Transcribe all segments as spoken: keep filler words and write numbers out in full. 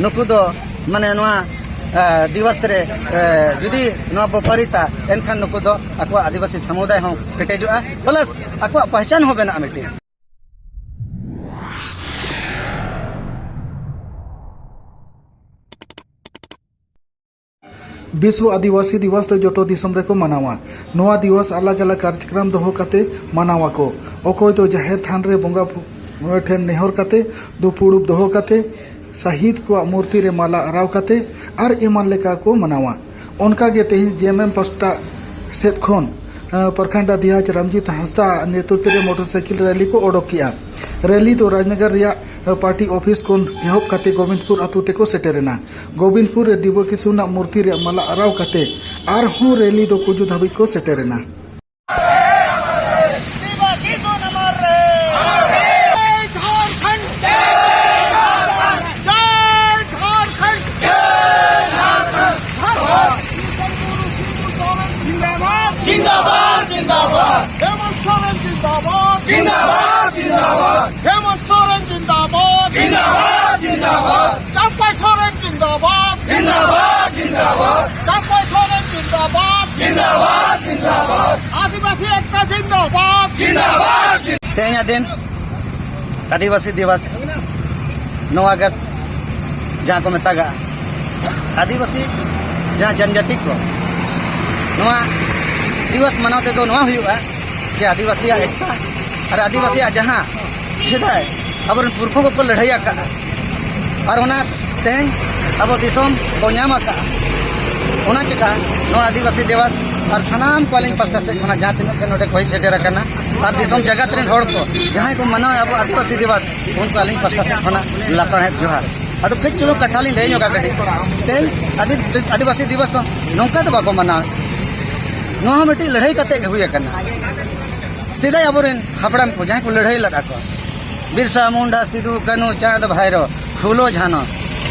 ᱱᱩᱠᱩ ᱫᱚ ᱢᱟᱱᱮ ᱱᱚᱣᱟ ᱮ, ᱫᱤᱵᱚᱥ ᱨᱮ ᱮ, ᱡᱩᱫᱤ ᱱᱚᱣᱟ ᱵᱚ ᱯᱟᱹᱨᱤᱛᱟ, ᱮᱱᱠᱷᱟᱱ ᱱᱩᱠᱩ ᱫᱚ ᱟᱠᱚᱣᱟᱜ ᱟᱹᱫᱤᱵᱟᱹᱥᱤ ᱥᱟᱢᱩᱫᱟᱭ ᱦᱚᱸ ᱠᱮᱴᱮᱡᱚᱜᱼᱟ, ᱯᱞᱟᱥ ᱟᱠᱚᱣᱟᱜ ᱯᱟᱦᱪᱟᱱ ᱦᱚᱸ ᱵᱮᱱᱟᱜᱼᱟ ᱢᱤᱫᱴᱤᱡ᱾ ᱵᱤᱥᱣᱚ ᱟᱹᱫᱤᱵᱟᱹᱥᱤ ᱫᱤᱵᱚᱥ ᱫᱚ ᱡᱚᱛᱚ ᱫᱤᱥᱚᱢ ᱨᱮᱠᱚ ᱢᱟᱱᱟᱣᱟ᱾ ᱱᱚᱣᱟ ᱫᱤᱵᱚᱥ ᱟᱞᱟᱜᱽ ᱟᱞᱟᱜᱽ ᱠᱟᱨᱡᱚᱠᱨᱚᱢ ᱫᱚᱦᱚ ᱠᱟᱛᱮ ᱢᱟᱱᱟᱣᱟᱠᱚ᱾ ᱚᱠᱚᱭ ᱫᱚ ᱡᱟᱦᱮᱨ ᱛᱷᱟᱱ ᱨᱮ ᱵᱚᱸᱜᱟ ᱵᱩ-, ᱴᱷᱮᱱ ᱱᱮᱦᱚᱨ ᱠᱟᱛᱮ, ᱫᱩᱯᱩᱲᱩᱵ ᱫᱚᱦᱚ ᱠᱟᱛᱮ, ᱥᱟᱹᱦᱤᱫ ᱠᱚᱣᱟᱜ ᱢᱩᱨᱛᱤ ᱨᱮ ᱢᱟᱞᱟ ᱟᱨᱟᱣ ᱠᱟᱛᱮ ᱟᱨ ᱮᱢᱟᱱ ᱞᱮᱠᱟ ᱠᱚ ᱢᱟᱱᱟᱣᱟ᱾ ᱚᱱᱠᱟ ᱜᱮ ᱛᱮᱦᱮᱧ ᱡᱮ ᱮᱢ ᱮᱢ ᱯᱟᱥᱴᱟ ᱥᱮᱫ ᱠᱷᱚᱱ, ᱮ, ᱯᱨᱚᱠᱷᱚᱸᱰ ᱚᱫᱷᱭᱟᱠᱷ ᱨᱟᱢᱡᱤᱛ ᱦᱟᱸᱥᱫᱟ ᱱᱮᱛᱨᱤᱛᱵ ᱨᱮ ᱢᱚᱴᱚᱨ ᱥᱟᱭᱠᱮᱞ ᱨᱮᱞᱤ ᱠᱚ ᱚᱰᱚᱠ ᱠᱮᱜᱼᱟ᱾ ᱨᱮᱞᱤ ᱫᱚ ᱨᱟᱡᱽᱱᱚᱜᱚᱨ ᱨᱮᱭᱟᱜ, ᱮ, ᱯᱟᱨᱴᱤ ᱚᱯᱷᱤᱥ ᱠᱷᱚᱱ ᱮᱦᱚᱵ ᱠᱟᱛᱮ ᱜᱳᱵᱤᱱᱫᱯᱩᱨ ᱟᱹᱛᱩ ᱛᱮᱠᱚ ᱥᱮᱴᱮᱨᱮᱱᱟ᱾ ᱜᱳᱵᱤᱱᱫᱯᱩᱨ ᱨᱮ ᱰᱤᱵᱟᱹ ᱠᱤᱥᱩᱱᱟᱜ ᱢᱩᱨᱛᱤ ᱨᱮᱭᱟᱜ ᱢᱟᱞᱟ ᱟᱨᱟᱣ ᱠᱟᱛᱮ ᱟᱨᱦᱚᱸ ᱨᱮᱞᱤ ᱫᱚ ᱠᱩᱡᱩ ᱫᱷᱟᱹᱵᱤᱡ ᱠᱚ ᱥᱮᱴᱮᱨᱮᱱᱟ᱾ ᱡᱟᱭ ᱡᱷᱟᱲᱠᱷᱚᱸᱰ! ᱡᱟᱭ ᱡᱷᱟᱲᱠᱷᱚᱸᱰ! ᱡᱟᱭ ᱡᱷᱟᱲᱠᱷᱚᱸᱰ! ᱡᱤᱱᱫᱟᱵᱟᱫ! ᱡᱤᱱᱫᱟᱵᱟᱫ! ᱡᱤᱱᱫᱟᱵᱟᱫ! ᱦᱮᱢᱚᱱᱛ ᱥᱚᱨᱮᱱ ᱡᱤᱱᱫᱟᱵᱟᱫ! ᱡᱤᱱᱫᱟᱵᱟᱫ! ᱡᱤᱱᱫᱟᱵᱟᱫ! ᱦᱮᱢᱚᱱᱛ ᱥᱚᱨᱮᱱ ᱡᱤᱱᱫᱟᱵᱟᱫ! ᱡᱤᱱᱫᱟᱵᱟᱫ! ᱡᱤᱱᱫᱟᱵᱟᱫ! ᱪᱟᱢᱯᱟᱭ ᱥᱚᱨᱮᱱ ᱡᱤᱱᱫᱟᱵᱟᱫ! ᱡᱤᱱᱫᱟᱵᱟᱫ! ᱡᱤᱱᱫᱟᱵᱟᱫ! ᱪᱟᱢᱯᱟᱭ ᱥᱚᱨᱮᱱ ᱡᱤᱱᱫᱟᱵᱟᱫ! ᱡᱤᱱᱫᱟᱵᱟᱫ! ᱡᱤᱱᱫᱟᱵᱟᱫ! ᱟᱹᱫᱤᱵᱟᱹᱥᱤ ᱮᱠᱛᱟ ᱡᱤᱱᱫᱟᱵᱟᱫ! ᱡᱤᱱᱫᱟᱵᱟᱫ! ᱛᱮᱦᱮᱧᱟᱜ ᱫᱤᱱ ᱟᱹᱫᱤᱵᱟᱹᱥᱤ ᱫᱤᱵᱚᱥ, ᱱᱚᱣᱟ ᱟᱜᱚᱥᱴ, ᱡᱟᱦᱟᱸ ᱠᱚ ᱢᱮᱛᱟᱜᱟᱜᱼᱟ ᱟᱹᱫᱤᱵᱟᱹᱥᱤ, ᱡᱟᱦᱟᱸ ᱡᱚᱱᱡᱟᱹᱛᱤ ᱠᱚ, ᱱᱚᱣᱟ ᱫᱤᱵᱚᱥ ᱢᱟᱱᱟᱣ ᱛᱮᱫᱚ ᱱᱚᱣᱟ ᱦᱩᱭᱩᱜᱼᱟ ᱡᱮ ᱟᱹᱫᱤᱵᱟᱹᱥᱤᱭᱟᱜ ᱮᱠᱛᱟ ᱟᱨ ᱟᱹᱫᱤᱵᱟᱹᱥᱤᱭᱟᱜ ᱡᱟᱦᱟᱸ ᱥᱮᱫᱟᱭ ᱟᱵᱚᱨᱮᱱ ᱯᱩᱨᱠᱷᱚ ᱠᱚᱠᱚ ᱞᱟᱹᱲᱦᱟᱹᱭ ᱟᱠᱟᱫᱼᱟ, ᱟᱨ ᱚᱱᱟ ᱛᱮᱦᱮᱧ ᱟᱵᱚ ᱫᱤᱥᱚᱢ ᱵᱚ ᱧᱟᱢ ᱟᱠᱟᱫᱼᱟ᱾ ᱚᱱᱟ ᱪᱤᱠᱟ ᱱᱚᱣᱟ ᱟᱹᱫᱤᱵᱟᱹᱥᱤ ᱫᱤᱵᱚᱥ ᱟᱨ ᱥᱟᱱᱟᱢ ᱠᱚ ᱟᱹᱞᱤᱧ ᱯᱟᱥᱴᱟ ᱥᱮᱫ ᱠᱷᱚᱱᱟᱜ ᱡᱟᱦᱟᱸ ᱛᱤᱱᱟᱹᱜ ᱜᱮ ᱱᱚᱰᱮ ᱠᱚ ᱦᱮᱡ ᱥᱮᱴᱮᱨ ᱟᱠᱟᱱᱟ ᱟᱨ ᱫᱤᱥᱚᱢ ᱡᱟᱠᱟᱛ ᱨᱮᱱ ᱦᱚᱲ ᱠᱚ ᱡᱟᱦᱟᱸᱭ ᱠᱚ ᱢᱟᱱᱟᱣᱮᱫ ᱟᱵᱚ ᱟᱹᱫᱤᱵᱟᱹᱥᱤ ᱫᱤᱵᱚᱥ, ᱩᱱᱠᱩ ᱟᱹᱞᱤᱧ ᱯᱟᱥᱴᱟ ᱥᱮᱫ ᱠᱷᱚᱱᱟᱜ ᱞᱟᱥᱟᱲᱦᱮᱫ ᱡᱚᱦᱟᱨ᱾ ᱟᱫᱚ ᱠᱟᱹᱡ ᱪᱩᱞᱩᱝ ᱠᱟᱛᱷᱟ ᱞᱤᱧ ᱞᱟᱹᱭ ᱧᱚᱜᱟ ᱠᱟᱹᱴᱤᱡ᱾ ᱛᱮᱦᱮᱧ ᱟᱹᱫᱤ-, ᱟᱹᱫᱤᱵᱟᱹᱥᱤ ᱫᱤᱵᱚᱥ ᱫᱚ ᱱᱚᱝᱠᱟ ᱫᱚ ᱵᱟᱠᱚ ᱢᱟᱱᱟᱣᱟ᱾ ᱱᱚᱣᱟ ᱦᱚᱸ ᱢᱤᱫᱴᱤᱡ ᱞᱟᱹᱲᱦᱟᱹᱭ ᱠᱟᱛᱮ ᱜᱮ ᱦᱩᱭ ᱟᱠᱟᱱᱟ᱾ ᱥᱮᱫᱟᱭ ᱟᱵᱚᱨᱮᱱ ᱦᱟᱯᱲᱟᱢ ᱠᱚ ᱡᱟᱦᱟᱸᱭ ᱠᱚ ᱞᱟᱹᱲᱦᱟᱹᱭ ᱞᱮᱫ ᱟᱠᱚ, ᱵᱤᱨᱥᱟ ᱢᱩᱱᱰᱟ, ᱥᱤᱫᱩ, ᱠᱟᱹᱱᱦᱩ, ᱪᱟᱸᱫᱽ, ᱵᱷᱟᱭᱨᱳ, ᱯᱷᱩᱞᱳ, ᱡᱷᱟᱱᱚ,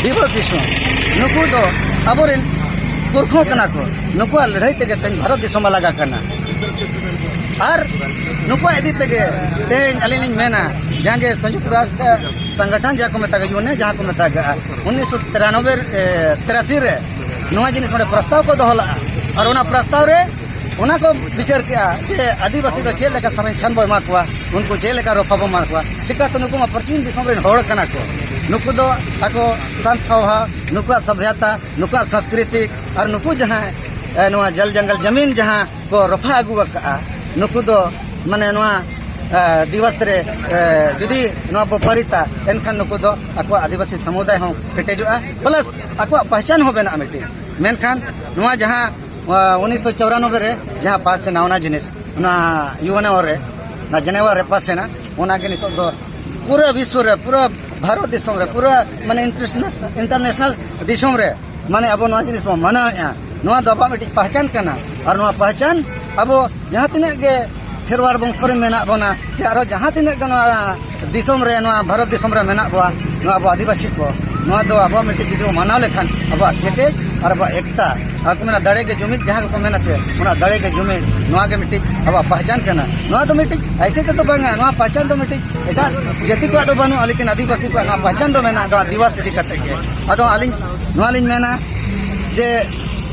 ᱰᱤᱵᱟᱹ ᱠᱤᱥᱩᱱ, ᱱᱩᱠᱩ ᱫᱚ ᱟᱵᱚᱨᱮᱱ ᱯᱩᱨᱠᱷᱚ ᱠᱟᱱᱟ ᱠᱚ᱾ ᱱᱩᱠᱩᱣᱟᱜ ᱞᱟᱹᱲᱦᱟᱹᱭ ᱛᱮᱜᱮ ᱛᱮᱦᱮᱧ ᱵᱷᱟᱨᱚᱛ ᱫᱤᱥᱚᱢ ᱟᱞᱟᱜ ᱟᱠᱟᱱᱟ᱾ ᱟᱨ ᱱᱩᱠᱩᱣᱟᱜ ᱤᱫᱤ ᱛᱮᱜᱮ ᱛᱮᱦᱮᱧ ᱟᱹᱞᱤᱧ ᱞᱤᱧ ᱢᱮᱱᱟ, ᱡᱟᱦᱟᱸ ᱡᱮ ᱥᱚᱝᱭᱩᱠᱛ ᱨᱟᱥᱴᱨ ᱥᱚᱝᱜᱚᱴᱷᱚᱱ ᱡᱟᱦᱟᱸ ᱠᱚ ᱢᱮᱛᱟᱜᱼᱟ, ᱭᱩ ᱮᱱ ᱮ ᱡᱟᱦᱟᱸ ᱠᱚ ᱢᱮᱛᱟᱜᱼᱟ, ᱩᱱᱤᱥᱥᱚ ᱛᱤᱨᱟᱱᱚᱵᱵᱳᱭ, ᱮ, ᱛᱤᱨᱟᱥᱤ ᱨᱮ ᱱᱚᱣᱟ ᱡᱤᱱᱤᱥ ᱱᱚᱰᱮ ᱯᱨᱚᱥᱛᱟᱵ ᱠᱚ ᱫᱚᱦᱚ ᱞᱟᱜᱼᱟ᱾ ᱟᱨ ᱚᱱᱟ ᱯᱨᱚᱥᱛᱟᱵ ᱨᱮ ᱚᱱᱟ ᱠᱚ ᱵᱤᱪᱟᱹᱨ ᱠᱮᱜᱼᱟ ᱡᱮ ᱟᱹᱫᱤᱵᱟᱹᱥᱤ ᱫᱚ ᱪᱮᱫ ᱞᱮᱠᱟ ᱥᱚᱝᱨᱚᱠᱷᱚᱱ ᱵᱚ ᱮᱢᱟ ᱠᱚᱣᱟ, ᱩᱱᱠᱩ ᱪᱮᱫ ᱞᱮᱠᱟ ᱨᱚᱯᱷᱟ ᱵᱚ ᱮᱢᱟ ᱠᱚᱣᱟ᱾ ᱪᱤᱠᱟᱹᱛᱮ ᱱᱩᱠᱩ ᱢᱟ ᱯᱚᱪᱷᱤᱢ ᱫᱤᱥᱚᱢ ᱨᱮᱱ ᱦᱚᱲ ᱠᱟᱱᱟ ᱠᱚ᱾ ᱱᱩᱠᱩ ᱫᱚ ᱟᱠᱚ ᱥᱟᱱᱛ ᱥᱚᱵᱷᱟ, ᱱᱩᱠᱩᱣᱟᱜ ᱥᱚᱵᱷᱭᱚᱛᱟ, ᱱᱩᱠᱩᱣᱟᱜ ᱥᱚᱝᱥᱠᱨᱤᱛᱤ ᱟᱨ ᱱᱩᱠᱩ ᱡᱟᱦᱟᱸ, ᱮ, ᱱᱚᱣᱟ ᱡᱚᱞ ᱡᱚᱝᱜᱚᱞ ᱡᱟᱢᱤᱱ ᱡᱟᱦᱟᱸ ᱠᱚ ᱨᱚᱯᱷᱟ ᱟᱹᱜᱩ ᱟᱠᱟᱫᱼᱟ, ᱱᱩᱠᱩ ᱫᱚ ᱢᱟᱱᱮ ᱱᱚᱣᱟ, ᱮ, ᱫᱤᱵᱚᱥ ᱨᱮ, ᱮ, ᱡᱩᱫᱤ ᱱᱚᱣᱟ ᱵᱚ ᱯᱟᱹᱨᱤᱛᱟ, ᱮᱱᱠᱷᱟᱱ ᱱᱩᱠᱩ ᱫᱚ ᱟᱠᱚᱣᱟᱜ ᱟᱹᱫᱤᱵᱟᱹᱥᱤ ᱥᱚᱢᱩᱫᱟᱭ ᱦᱚᱸ ᱠᱮᱴᱮᱡᱚᱜᱼᱟ, ᱯᱞᱟᱥ ᱟᱠᱚᱣᱟᱜ ᱯᱟᱦᱪᱟᱱ ᱦᱚᱸ ᱵᱮᱱᱟᱜᱼᱟ ᱢᱤᱫᱴᱤᱡ᱾ ᱢᱮᱱᱠᱷᱟᱱ ᱱᱚᱣᱟ ᱡᱟᱦᱟᱸ, ᱮ, ᱩᱱᱤᱥᱥᱚ ᱪᱚᱣᱨᱟᱱᱚᱵᱵᱳᱭ ᱨᱮ ᱡᱟᱦᱟᱸ ᱯᱟᱥ ᱮᱱᱟ ᱚᱱᱟ ᱡᱤᱱᱤᱥ, ᱚᱱᱟ ᱭᱩ ᱮᱱ ᱳ ᱨᱮ, ᱚᱱᱟ ᱡᱮᱱᱮᱣᱟ ᱨᱮ ᱯᱟᱥ ᱮᱱᱟ, ᱚᱱᱟᱜᱮ ᱱᱤᱛᱚᱜ ᱫᱚ ᱯᱩᱨᱟᱹ ᱵᱤᱥᱣᱚ ᱨᱮ, ᱯᱩᱨᱟᱹ ᱵᱷᱟᱨᱚᱛ ᱫᱤᱥᱚᱢ ᱨᱮ, ᱯᱩᱨᱟᱹ ᱢᱟᱱᱮ ᱤᱱᱴᱟᱨᱱᱮᱥᱱᱟᱞ, ᱤᱱᱴᱟᱨᱱᱮᱥᱱᱟᱞ ᱫᱤᱥᱚᱢ ᱨᱮ ᱢᱟᱱᱮ ᱟᱵᱚ ᱱᱚᱣᱟ ᱡᱤᱱᱤᱥ ᱵᱚᱱ ᱢᱟᱱᱟᱣᱮᱫᱼᱟ᱾ ᱱᱚᱣᱟ ᱫᱚ ᱟᱵᱚᱣᱟᱜ ᱢᱤᱫᱴᱤᱡ ᱯᱟᱦᱪᱟᱱ ᱠᱟᱱᱟ᱾ ᱟᱨ ᱱᱚᱣᱟ ᱯᱟᱦᱪᱟᱱ ᱟᱵᱚ ᱡᱟᱦᱟᱸ ᱛᱤᱱᱟᱹᱜ ᱜᱮ ᱠᱷᱮᱨᱣᱟᱲ ᱵᱚᱝᱥᱚ ᱨᱮ ᱢᱮᱱᱟᱜ ᱵᱚᱱᱟ, ᱪᱮ ᱟᱨᱦᱚᱸ ᱡᱟᱦᱟᱸ ᱛᱤᱱᱟᱹᱜ ᱜᱮ ᱱᱚᱣᱟ ᱫᱤᱥᱚᱢ ᱨᱮ, ᱱᱚᱣᱟ ᱵᱷᱟᱨᱚᱛ ᱫᱤᱥᱚᱢ ᱨᱮ ᱢᱮᱱᱟᱜ ᱵᱚᱱᱟ, ᱱᱚᱣᱟ ᱟᱵᱚ ᱟᱹᱫᱤᱵᱟᱹᱥᱤ ᱠᱚ, ᱱᱚᱣᱟ ᱫᱚ ᱟᱵᱚᱣᱟᱜ ᱢᱤᱫᱴᱤᱡ ᱡᱩᱫᱤ ᱵᱚᱱ ᱢᱟᱱᱟᱣ ᱞᱮᱠᱷᱟᱱ ᱟᱵᱚᱣᱟᱜ ᱠᱮᱴᱮᱡ ᱟᱨ ᱟᱵᱚᱣᱟᱜ ᱮᱠᱛᱟ, ᱟᱨ ᱠᱚ ᱢᱮᱱᱟ ᱫᱟᱲᱮ ᱜᱮ ᱡᱩᱢᱤᱫ, ᱡᱟᱦᱟᱸ ᱠᱚᱠᱚ ᱢᱮᱱᱟ ᱪᱮ, ᱚᱱᱟ ᱫᱟᱲᱮ ᱜᱮ ᱡᱩᱢᱤᱫ, ᱱᱚᱣᱟ ᱜᱮ ᱢᱤᱫᱴᱤᱡ ᱟᱵᱚᱣᱟᱜ ᱯᱟᱦᱪᱟᱱ ᱠᱟᱱᱟ᱾ ᱱᱚᱣᱟ ᱫᱚ ᱢᱤᱫᱴᱤᱡ ᱟᱭᱥᱮ ᱛᱮᱫᱚ ᱵᱟᱝᱟ, ᱱᱚᱣᱟ ᱯᱟᱦᱪᱟᱱ ᱫᱚ ᱢᱤᱫᱴᱤᱡ ᱮᱴᱟᱜ ᱡᱟᱹᱛᱤ ᱠᱚᱣᱟᱜ ᱫᱚ ᱵᱟᱹᱱᱩᱜᱼᱟ, ᱞᱮᱠᱤᱱ ᱟᱹᱫᱤᱵᱟᱹᱥᱤ ᱠᱚᱣᱟᱜ ᱱᱚᱣᱟ ᱯᱟᱦᱪᱟᱱ ᱫᱚ ᱢᱮᱱᱟᱜᱼᱟ, ᱱᱚᱣᱟ ᱫᱤᱵᱚᱥ ᱤᱫᱤ ᱠᱟᱛᱮ ᱜᱮ᱾ ᱟᱫᱚ ᱟᱹᱞᱤᱧ, ᱱᱚᱣᱟ ᱞᱤᱧ ᱢᱮᱱᱟ ᱡᱮ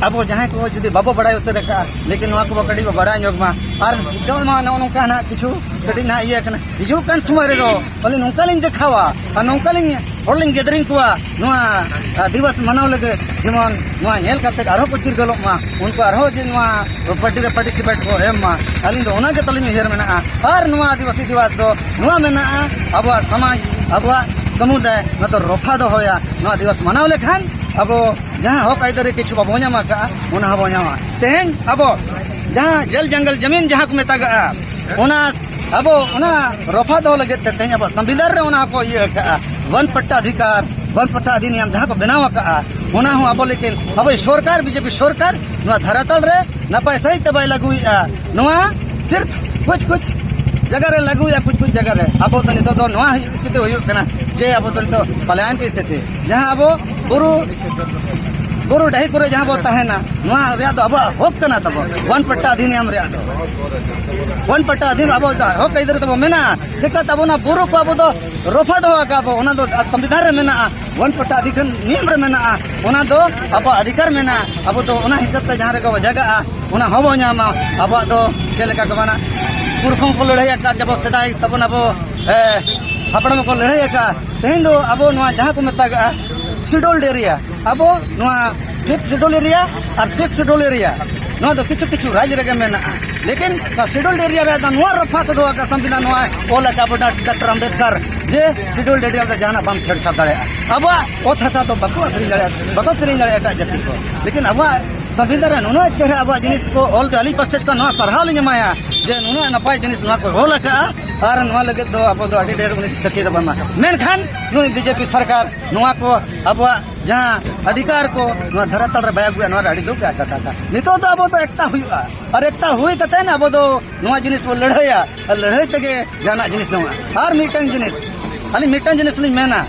ᱟᱵᱚ ᱡᱟᱦᱟᱸᱭ ᱠᱚ ᱡᱩᱫᱤ ᱵᱟᱵᱚ ᱵᱟᱲᱟᱭ ᱩᱛᱟᱹᱨ ᱟᱠᱟᱫᱼᱟ, ᱞᱮᱠᱤᱱ ᱱᱚᱣᱟ ᱠᱚᱵᱚ ᱠᱟᱹᱴᱤᱡ ᱵᱚ ᱵᱟᱲᱟᱭ ᱧᱚᱜ ᱢᱟ᱾ ᱟᱨ ᱱᱤᱛᱚᱜ ᱢᱟ ᱱᱚᱜᱼᱚ ᱱᱚᱝᱠᱟ ᱱᱟᱜ ᱠᱤᱪᱷᱩ ᱠᱟᱹᱴᱤᱡ ᱱᱟᱜ ᱤᱭᱟᱹ ᱠᱟᱱᱟ, ᱦᱤᱡᱩᱜ ᱠᱟᱱ ᱥᱚᱢᱚᱭ ᱨᱮᱫᱚ ᱟᱹᱞᱤᱧ ᱱᱚᱝᱠᱟ ᱞᱤᱧ ᱫᱮᱠᱷᱟᱣᱟ ᱟᱨ ᱱᱚᱝᱠᱟ ᱞᱤᱧ ᱦᱚᱲ ᱞᱤᱧ gathering ᱠᱚᱣᱟ ᱱᱚᱣᱟ, ᱟ, ᱫᱤᱵᱚᱥ ᱢᱟᱱᱟᱣ ᱞᱟᱹᱜᱤᱫ, ᱡᱮᱢᱚᱱ ᱱᱚᱣᱟ ᱧᱮᱞ ᱠᱟᱛᱮ ᱟᱨᱦᱚᱸ ᱠᱚ ᱪᱤᱨᱜᱟᱹᱞᱚᱜ ᱢᱟ, ᱩᱱᱠᱩ ᱟᱨᱦᱚᱸ ᱡᱮ ᱱᱚᱣᱟ party ᱨᱮ participate ᱠᱚ ᱮᱢ ᱢᱟ᱾ ᱟᱹᱞᱤᱧ ᱫᱚ ᱚᱱᱟ ᱜᱮ ᱛᱟᱹᱞᱤᱧ ᱩᱭᱦᱟᱹᱨ ᱢᱮᱱᱟᱜᱼᱟ᱾ ᱟᱨ ᱱᱚᱣᱟ ᱟᱹᱫᱤᱵᱟᱹᱥᱤ ᱫᱤᱵᱚᱥ ᱫᱚ ᱱᱚᱣᱟ ᱢᱮᱱᱟᱜᱼᱟ, ᱟᱵᱚᱣᱟᱜ ᱥᱚᱢᱟᱡᱽ, ᱟᱵᱚᱣᱟᱜ ᱥᱚᱢᱩᱫᱟᱭ ᱱᱚᱣᱟ ᱫᱚ ᱨᱚᱯᱷᱟ ᱫᱚᱦᱚᱭᱟ᱾ ᱱᱚᱣᱟ ᱫᱤᱵᱚᱥ ᱢᱟᱱᱟᱣ ᱞᱮᱠᱷᱟᱱ ᱟᱵᱚ ᱡᱟᱦᱟᱸ ᱦᱚᱠ ᱟᱹᱭᱫᱟᱹᱨᱤ ᱠᱤᱪᱷᱩ ᱵᱟᱵᱚ ᱧᱟᱢ ᱟᱠᱟᱫᱼᱟ, ᱚᱱᱟ ᱦᱚᱸᱵᱚ ᱧᱟᱢᱟ᱾ ᱛᱮᱦᱮᱧ ᱟᱵᱚ ᱡᱟᱦᱟᱸ ᱡᱚᱞ ᱡᱚᱝᱜᱚᱞ ᱡᱟᱢᱤᱱ ᱡᱟᱦᱟᱸ ᱠᱚ ᱢᱮᱛᱟᱜᱟᱜᱼᱟ, ᱚᱱᱟ ᱟᱵᱚ ᱚᱱᱟ ᱨᱚᱯᱷᱟ ᱫᱚᱦᱚ ᱞᱟᱹᱜᱤᱫ ᱛᱮ ᱛᱮᱦᱮᱧ ᱟᱵᱚ ᱥᱚᱝᱵᱤᱫᱷᱟᱱ ᱨᱮ ᱚᱱᱟ ᱠᱚ ᱤᱭᱟᱹ ᱟᱠᱟᱫᱼᱟ, ᱵᱚᱱ ᱯᱟᱴᱴᱟ ᱚᱫᱷᱤᱠᱟᱨ, ᱵᱚᱱ ᱯᱟᱴᱴᱟ ᱚᱫᱷᱤᱱᱤᱭᱚᱢ ᱡᱟᱦᱟᱸ ᱠᱚ ᱵᱮᱱᱟᱣ ᱟᱠᱟᱫᱼᱟ, ᱚᱱᱟ ᱦᱚᱸ ᱟᱵᱚ ᱞᱮᱠᱤᱱ ᱟᱵᱚ ᱥᱚᱨᱠᱟᱨ, ᱵᱤᱡᱮᱯᱤ ᱥᱚᱨᱠᱟᱨ ᱱᱚᱣᱟ ᱫᱷᱟᱨᱟᱛᱟᱞ ᱨᱮ ᱱᱟᱯᱟᱭ ᱥᱟᱺᱦᱤᱡ ᱛᱮ ᱵᱟᱭ ᱞᱟᱹᱜᱩᱭᱮᱫᱼᱟ᱾ ᱱᱚᱣᱟ ᱥᱤᱨᱯ ᱠᱩᱪ ᱠᱩᱪ ᱡᱟᱭᱜᱟ ᱨᱮ ᱞᱟᱹᱜᱩᱭᱮᱫᱼᱟ, ᱠᱩᱪ ᱠᱩᱪ ᱡᱟᱭᱜᱟ ᱨᱮ᱾ ᱟᱵᱚ ᱫᱚ ᱱᱤᱛᱚᱜ ᱫᱚ ᱱᱚᱣᱟ ᱥᱛᱷᱤᱛᱤ ᱦᱩᱭᱩᱜ ᱠᱟᱱᱟ ᱡᱮ ᱟᱵᱚ ᱫᱚ ᱱᱤᱛᱚᱜ ᱯᱟᱞᱟᱭᱚᱱ ᱠᱚ ᱥᱛᱷᱤᱛᱤ, ᱡᱟᱦᱟᱸ ᱟᱵᱚ ᱵᱩᱨᱩ ᱵᱩᱨᱩ ᱰᱟᱹᱦᱤ ᱠᱚᱨᱮ ᱡᱟᱦᱟᱸ ᱵᱚ ᱛᱟᱦᱮᱱᱟ, ᱱᱚᱣᱟ ᱨᱮᱭᱟᱜ ᱫᱚ ᱟᱵᱚᱣᱟᱜ ᱦᱚᱠ ᱠᱟᱱᱟ ᱛᱟᱵᱚ, ᱚᱣᱟᱱ ᱯᱟᱴᱴᱟ ᱚᱫᱷᱤᱱᱤᱭᱚᱢ ᱨᱮᱭᱟᱜ ᱫᱚ᱾ ᱚᱣᱟᱱ ᱯᱟᱴᱴᱟ ᱚᱫᱷᱤᱱ ᱟᱵᱚ ᱫᱚ ᱦᱚᱠ ᱟᱹᱭᱫᱟᱹᱨᱤ ᱛᱟᱵᱚ ᱢᱮᱱᱟᱜᱼᱟ᱾ ᱪᱤᱠᱟᱹᱛᱮ ᱟᱵᱚ ᱱᱚᱣᱟ ᱵᱩᱨᱩ ᱠᱚ ᱟᱵᱚ ᱫᱚ ᱨᱚᱯᱷᱟ ᱫᱚᱦᱚ ᱟᱠᱟᱫ ᱵᱚ, ᱚᱱᱟ ᱫᱚ ᱥᱚᱝᱵᱤᱫᱷᱟᱱ ᱨᱮ ᱢᱮᱱᱟᱜᱼᱟ, ᱚᱣᱟᱱ ᱯᱟᱴᱴᱟ ᱚᱫᱷᱤᱱᱤᱭᱚᱢ ᱨᱮ ᱢᱮᱱᱟᱜᱼᱟ, ᱚᱱᱟ ᱫᱚ ᱟᱵᱚᱣᱟᱜ ᱚᱫᱷᱤᱠᱟᱨ ᱢᱮᱱᱟᱜᱼᱟ᱾ ᱟᱵᱚ ᱫᱚ ᱚᱱᱟ ᱦᱤᱥᱟᱹᱵ ᱛᱮ ᱡᱟᱦᱟᱸ ᱨᱮᱜᱮ ᱵᱚ ᱡᱟᱭᱜᱟᱜᱼᱟ, ᱚᱱᱟ ᱦᱚᱸᱵᱚ ᱧᱟᱢᱟ᱾ ᱟᱵᱚᱣᱟᱜ ᱫᱚ ᱪᱮᱫ ᱞᱮᱠᱟ ᱠᱚ ᱢᱮᱱᱟ, ᱯᱩᱨᱠᱷᱚ ᱠᱚ ᱞᱟᱹᱲᱦᱟᱹᱭ ᱟᱠᱟᱫ, ᱡᱟᱵᱚ ᱥᱮᱫᱟᱭ ᱛᱟᱵᱚᱱ ᱟᱵᱚ, ᱮ, ᱦᱟᱯᱲᱟᱢ ᱠᱚ ᱞᱟᱹᱲᱦᱟᱹᱭ ᱟᱠᱟᱫ᱾ ᱛᱮᱦᱮᱧ ᱫᱚ ᱟᱵᱚ ᱱᱚᱣᱟ ᱡᱟᱦᱟᱸ ᱠᱚ ᱢᱮᱛᱟᱜᱟᱜᱼᱟ scheduled area, ᱟᱵᱚ ᱱᱚᱣᱟ fifth schedule area ᱟᱨ sixth schedule area, ᱱᱚᱣᱟ ᱫᱚ ᱠᱤᱪᱷᱩ ᱠᱤᱪᱷᱩ ᱨᱟᱡᱽ ᱨᱮᱜᱮ ᱢᱮᱱᱟᱜᱼᱟ᱾ ᱞᱮᱠᱤᱱ ᱱᱚᱣᱟ scheduled area ᱨᱮ ᱫᱚ ᱱᱚᱣᱟ ᱨᱚᱯᱷᱟ ᱠᱚ ᱫᱚᱦᱚ ᱟᱠᱟᱫ, ᱥᱚᱝᱵᱤᱫᱷᱟᱱ ᱱᱚᱣᱟ ᱚᱞ ᱟᱠᱟᱫ ᱟᱵᱚ ᱰᱟᱠ-, ᱰᱟᱠᱴᱚᱨ ᱟᱢᱵᱮᱫᱠᱟᱨ, ᱡᱮ scheduled area ᱨᱮ ᱡᱟᱦᱟᱱᱟᱜ ᱵᱟᱢ ᱪᱷᱮᱲᱪᱷᱟᱲ ᱫᱟᱲᱮᱭᱟᱜᱼᱟ᱾ ᱟᱵᱚᱣᱟᱜ ᱚᱛ ᱦᱟᱥᱟ ᱫᱚ ᱵᱟᱠᱚ ᱟᱹᱠᱷᱨᱤᱧ ᱫᱟᱲᱮᱭᱟᱜᱼᱟ, ᱵᱟᱠᱚ ᱠᱤᱨᱤᱧ ᱫᱟᱲᱮᱭᱟᱜᱼᱟ ᱮᱴᱟᱜ ᱡᱟᱹᱛᱤ ᱠᱚ᱾ ᱞᱮᱠᱤᱱ ᱟᱵᱚᱣᱟᱜ ᱥᱚᱝᱵᱤᱫᱷᱟᱱ ᱨᱮ ᱱᱩᱱᱟᱹᱜ ᱪᱮᱦᱨᱟ ᱟᱵᱚᱣᱟᱜ ᱡᱤᱱᱤᱥ ᱠᱚ ᱚᱞ ᱛᱮ ᱟᱹᱞᱤᱧ ᱯᱟᱥᱴᱟ ᱠᱷᱚᱱ ᱱᱚᱣᱟ ᱥᱟᱨᱦᱟᱣ ᱞᱤᱧ ᱮᱢᱟᱭᱟ, ᱡᱮ ᱱᱩᱱᱟᱹᱜ ᱱᱟᱯᱟᱭ ᱡᱤᱱᱤᱥ ᱱᱚᱣᱟ ᱠᱚ ᱚᱞ ᱟᱠᱟᱫᱼᱟ᱾ ᱟᱨ ᱱᱚᱣᱟ ᱞᱟᱹᱜᱤᱫ ᱫᱚ ᱟᱵᱚ ᱫᱚ ᱟᱹᱰᱤ ᱰᱷᱮᱨ ᱩᱱᱤ ᱥᱟᱹᱠᱷᱤ ᱫᱚ ᱵᱟᱝ᱾ ᱢᱮᱱᱠᱷᱟᱱ ᱱᱩᱭ ᱵᱤᱡᱮᱯᱤ ᱥᱚᱨᱠᱟᱨ ᱱᱚᱣᱟ ᱠᱚ ᱟᱵᱚᱣᱟᱜ ᱡᱟᱦᱟᱸ ᱚᱫᱷᱤᱠᱟᱨ ᱠᱚ ᱱᱚᱣᱟ ᱫᱷᱟᱨᱟᱛᱟᱞ ᱨᱮ ᱵᱟᱭ ᱟᱹᱜᱩᱭᱟ, ᱱᱚᱣᱟ ᱨᱮ ᱟᱹᱰᱤ ᱫᱩᱠ ᱨᱮᱭᱟᱜ ᱠᱟᱛᱷᱟ ᱠᱟᱱᱟ᱾ ᱱᱤᱛᱚᱜ ᱫᱚ ᱟᱵᱚ ᱫᱚ ᱮᱠᱛᱟ ᱦᱩᱭᱩᱜᱼᱟ, ᱟᱨ ᱮᱠᱛᱟ ᱦᱩᱭ ᱠᱟᱛᱮ ᱟᱵᱚ ᱫᱚ ᱱᱚᱣᱟ ᱡᱤᱱᱤᱥ ᱵᱚ ᱞᱟᱹᱲᱦᱟᱹᱭᱟ, ᱟᱨ ᱞᱟᱹᱲᱦᱟᱹᱭ ᱛᱮᱜᱮ ᱡᱟᱦᱟᱱᱟᱜ ᱡᱤᱱᱤᱥ ᱧᱟᱢᱚᱜᱼᱟ᱾ ᱟᱨ ᱢᱤᱫᱴᱟᱝ ᱡᱤᱱᱤᱥ, ᱟᱹᱞᱤᱧ ᱢᱤᱫᱴᱟᱝ ᱡᱤᱱᱤᱥ ᱞᱤᱧ ᱢᱮᱱᱟ,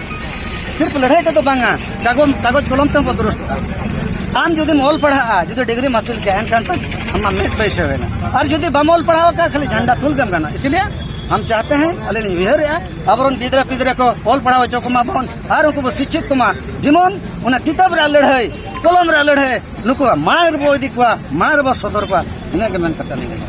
ᱥᱤᱨᱯ ᱞᱟᱹᱲᱦᱟᱹᱭ ᱛᱮᱫᱚ ᱵᱟᱝᱟ, ᱠᱟᱜᱚᱡᱽ, ᱠᱟᱜᱚᱡᱽ ᱠᱚᱞᱚᱢ ᱛᱮᱦᱚᱸ ᱵᱚ ᱫᱩᱨᱩᱥᱛᱚᱜᱼᱟ᱾ ᱟᱢ ᱡᱩᱫᱤᱢ ᱚᱞ ᱯᱟᱲᱦᱟᱜᱼᱟ, ᱡᱩᱫᱤ ᱰᱤᱜᱽᱨᱤᱢ ᱦᱟᱹᱥᱤᱞ ᱠᱮᱜᱼᱟ, ᱮᱱᱠᱷᱟᱱ ᱫᱚ ᱟᱢᱟᱜ ᱢᱮᱫ ᱵᱟᱹᱭᱥᱟᱹᱣ ᱮᱱᱟ᱾ ᱟᱨ ᱡᱩᱫᱤ ᱵᱟᱢ ᱚᱞ ᱯᱟᱲᱦᱟᱣ ᱟᱠᱟᱫ, ᱠᱷᱟᱹᱞᱤ ᱡᱷᱟᱱᱰᱟ ᱛᱩᱞ ᱜᱮᱢ ᱜᱟᱱᱟ᱾ ᱤᱥᱤᱞᱤᱭᱮ ᱦᱟᱢ ᱪᱟᱦᱛᱮ ᱦᱮᱸ, ᱟᱹᱞᱤᱧ ᱞᱤᱧ ᱩᱭᱦᱟᱹᱨᱮᱜᱼᱟ, ᱟᱵᱚᱨᱮᱱ ᱜᱤᱫᱽᱨᱟᱹ ᱯᱤᱫᱽᱨᱟᱹ ᱠᱚ ᱚᱞ ᱯᱟᱲᱦᱟᱣ ᱦᱚᱪᱚ ᱠᱚᱢᱟ ᱵᱚᱱ, ᱟᱨ ᱩᱱᱠᱩ ᱵᱚ ᱥᱤᱪᱪᱷᱤᱛ ᱠᱚᱢᱟ, ᱡᱮᱢᱚᱱ ᱚᱱᱟ ᱠᱤᱛᱟᱹᱵ ᱨᱮᱭᱟᱜ ᱞᱟᱹᱲᱦᱟᱹᱭ, ᱠᱚᱞᱚᱢ ᱨᱮᱭᱟᱜ ᱞᱟᱹᱲᱦᱟᱹᱭ, ᱱᱩᱠᱩᱣᱟᱜ ᱢᱟᱲᱟᱝ ᱨᱮᱵᱚ ᱤᱫᱤ ᱠᱚᱣᱟ, ᱢᱟᱲᱟᱝ ᱨᱮᱵᱚ ᱥᱚᱫᱚᱨ ᱠᱚᱣᱟ᱾ ᱤᱱᱟᱹᱜ ᱜᱮ ᱢᱮᱱ ᱠᱟᱛᱮ ᱞᱤᱧ